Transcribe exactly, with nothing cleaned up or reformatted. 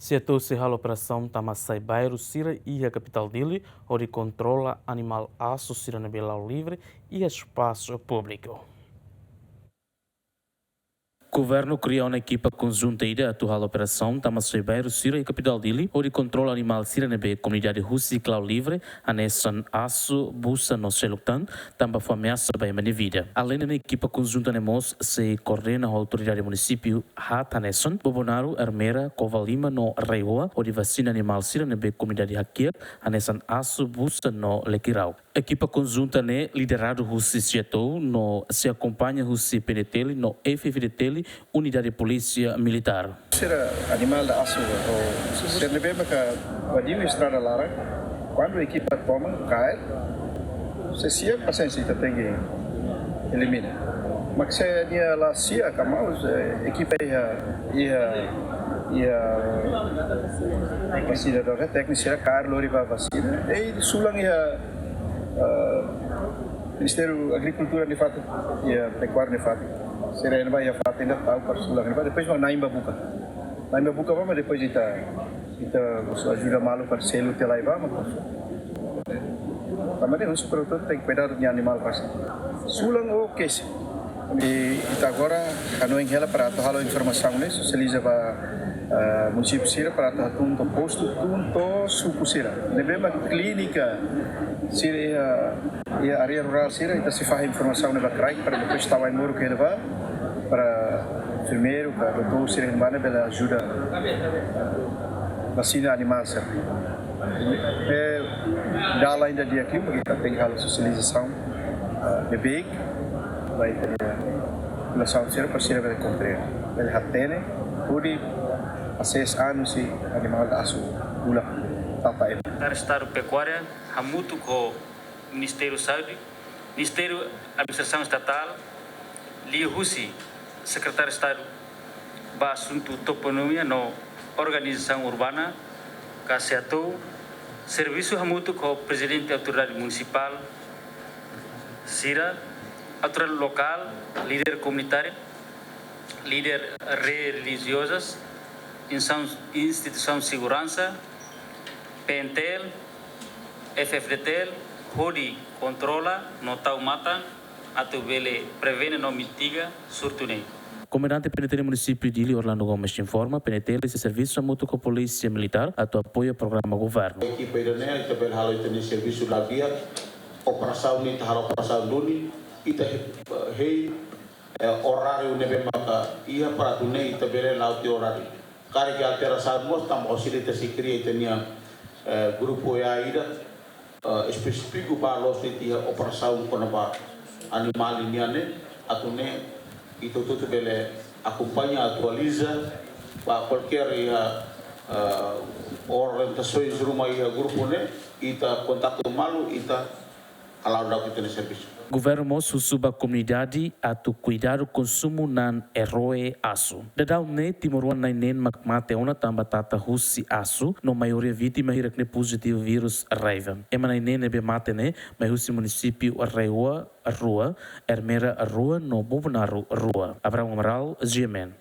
SEATOU sei halo operasaun tama sai bairru sira iha kapitál Dili, hodi kontrola animál asu sira ne'ebé la'o livre iha espasu públiku. Governu kria ona ekipa konjunta ida atu halo operasaun tama sai bairru sira iha kapitál Dili, hodi kontrola animál sira ne'ebé komunidade husik la'o livre, hanesan asu, busa no seluk tan, tanba fó ameasa ba ema nia vida. Aleinde ne'e, ekipa konjunta ne'e mós sei koordena ho autoridade munisípiu haat hanesan Bobonaro, Ermera, Covalima no Raihoa, hodi vasina animál sira ne'ebé komunidade hakiak, hanesan asu, busa no lekirauk. Ekipa konjunta ne'e lideradu husi SEATOU no sei akompaña husi PNTL no F-FDTL, Unidade Polísia Militár. Sira animál asu, ou sira ne'ebé maka invadi estrada laran, kuandu ekipa toman kaer, se siap, pasiénsia, ita tenke elimina. Mas se nia la siap, ka maus, eh, ekipa iha, iha, iha vasina, tékniku sira kaer lori ba vasina, i sulan iha, eh, Ministériu Agrikultura nia fatin, iha Pekuária nia fatin. Sira iha ne'ebá iha fatin ida tau para sulan iha ne'ebá, depois mak na'in bá buka. Na'in bá buka bá, mas depois ita, ita ajuda malu para selu tiha lai bá, mas tanba ne'e husi produtór tenke kuidadu nia animál pasti. Sulan ou kesi. I ita agora hanoin hela para atu halo informasaun ne'e, sosializa ba, ah, munisípiu sira para atu hatún to'o postu, tun to'o suku sira. Ne'ebé mak klínika sira iha, iha área rurál sira, ita sei fahe informasaun ne'e ba kraik, para depois tau ai-moruk iha ne'ebá, para enfermeiru, para doutór sira iha ne'ebá ne'e bele ajuda vasina animál sira. Eh, dala ida di'ak liu, mak ita tenke halo sosializasaun, ah, beibeik ba ita-nia populasaun sira, para sira bele komprende, bele hatene, hodi ases anu husi animál asu bulak tapa ema. Sekretáriu Estadu Pekuária hamutuk ho Ministériu Saúde, Ministériu Administrasaun Estatál, liuhusi Sekretáriu Estadu ba Asuntu Toponímia no Organizasaun Urbana, ka SEATOU, servisu hamutuk ho Prezidente Autoridade Munisipál sira, autoridade lokál, líder komunitáriu, líder rede relijiozas, insan-, instituisaun seguransa, PNTL, F-FDTL, hodi kontrola no tau matan atu bele prevene no mitiga surtu ne'e. Komandante PNTL Munisípiu Dili, Orlando Gomes, informa, PNTL sei servisu hamutuk ho Polísia Militár atu apoia programa governu. Ekipa ida-ne'e, ita bele halo ita-nia servisu di'ak, operasaun ne'e ita halo operasaun duni, ita, eh, hei, eh, oráriu ne'ebé maka iha para atu nune'e ita bele la'o tiha oráriu. Karik alterasaun mós tanba orsida ita sei kria ita-nia, eh, grupu E A ida, eh, espesífiku ba loos de'it iha operasaun kona-ba animál nian ne'e, atu nune'e ita hotu-hotu bele akompaña, atualiza ba kualkér iha, eh, orientasaun ruma iha grupu ne'e, ita kontaktu malu, ita hala'o daudaun ita-nia servisu. Governu mós husu ba komunidade atu kuidadu konsumu na'an-roe asu. Daudaun ne'e timoroan na'in neen mak mate ona tanba tata husi asu, no maioria vítima hirak ne'e pozitivu vírus raiva. Ema na'in neen ne'ebé mate ne'e mai husi munisípiu Raihoa rua, Ermera rua no Bobonaro rua. Abrão Amaral, G M N.